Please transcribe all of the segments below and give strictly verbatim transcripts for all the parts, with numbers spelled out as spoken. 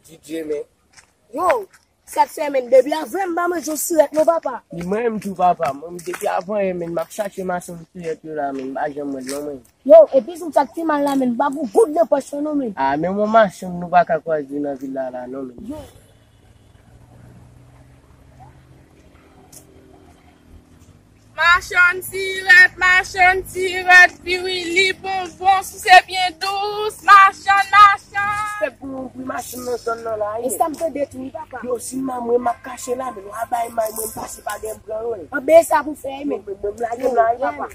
Didye, men. Yo, sa k fè, men, depi avan m pa manje yon sirèt non, papa. Ni mwen menm tou, papa. Mwen, depi avan yè, men, m ap chache machann sirèt yo la, men, m pa janm wè l non, men. Yo, epi sou sa k pi mal la, men, m pa gon goud nan pòch mwen non, men. Ah, men yon machann nou pa ka kwaze nan vil la, la non, men. Yo. Machann sirèt, machann sirèt, pirili bonbon, souse byen dous, machann, machann. Respè pou nou, pou machann nan zòn nan la, wi. Èske m tande tou, wi, papa? Yo, si m a mwen, m ap kache la, men w a bay may mwen, m pase pa dèyè m pran yo, wi. Anben sa pou fè, wi, men. Mwen, mwen, m lage m la, wi, papa.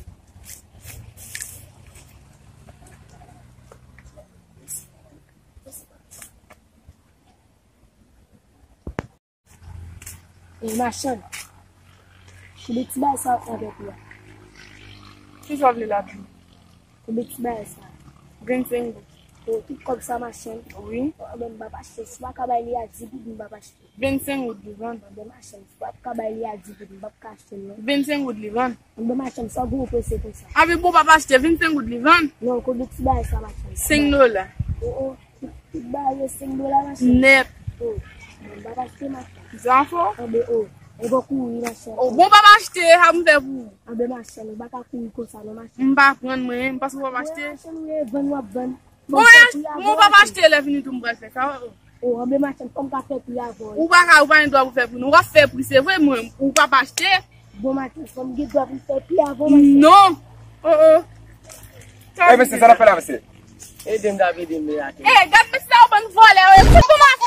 E machann, koube ti bagay sa w avèk ou a. Kisa w vle la tou? Koube ti bagay sa? Vennsenk goud. O, tout kòb sa machann? Wi. Anben m p ap achte. Si w pa ka bay li a di goud, m p ap achte. Vennsenk goud li vann. Anben machann, si w pa ka bay li a di goud, m p ap ka achte l non. Vennsenk goud li vann. Anben machann, sa w gen w prese konsa? Anben bon, w p ap achte, vennsenk goud li vann. Non, koube ti bagay sa machann? Senk dola. O, o. Tout bagay yo senk dola, machann. Nèt. O, bon, m p ap achte, machann. Zafo? Anben, o, e bon kouri, machann. O, bon, w p ap achte, sa m fè pou ou? Anben, machann, ou pa ka kouri konsa, non, machann. M pa pran mwen, m panse w p ap achte. Mwen, machann, ou e vann, w ap vann. Bon, bon, w p ap achte, lè fini tou, m pral fè sa, o. O, anben, machann, fò m ka fè pri avan. Ou pa ka, ou pa gen dwa pou fè pri, non. W ap fè pri, se vre, mwen, ou p ap achte. Bon, machann, fò m gen dwa pou m fè pri avan, machann. Non. O, o. E, mesye, sa n ap fè la, mesye? Ede m, dam, ede m, men atè. E, gad mesye sa yo, bann vòlè yo ye. Fout pou m a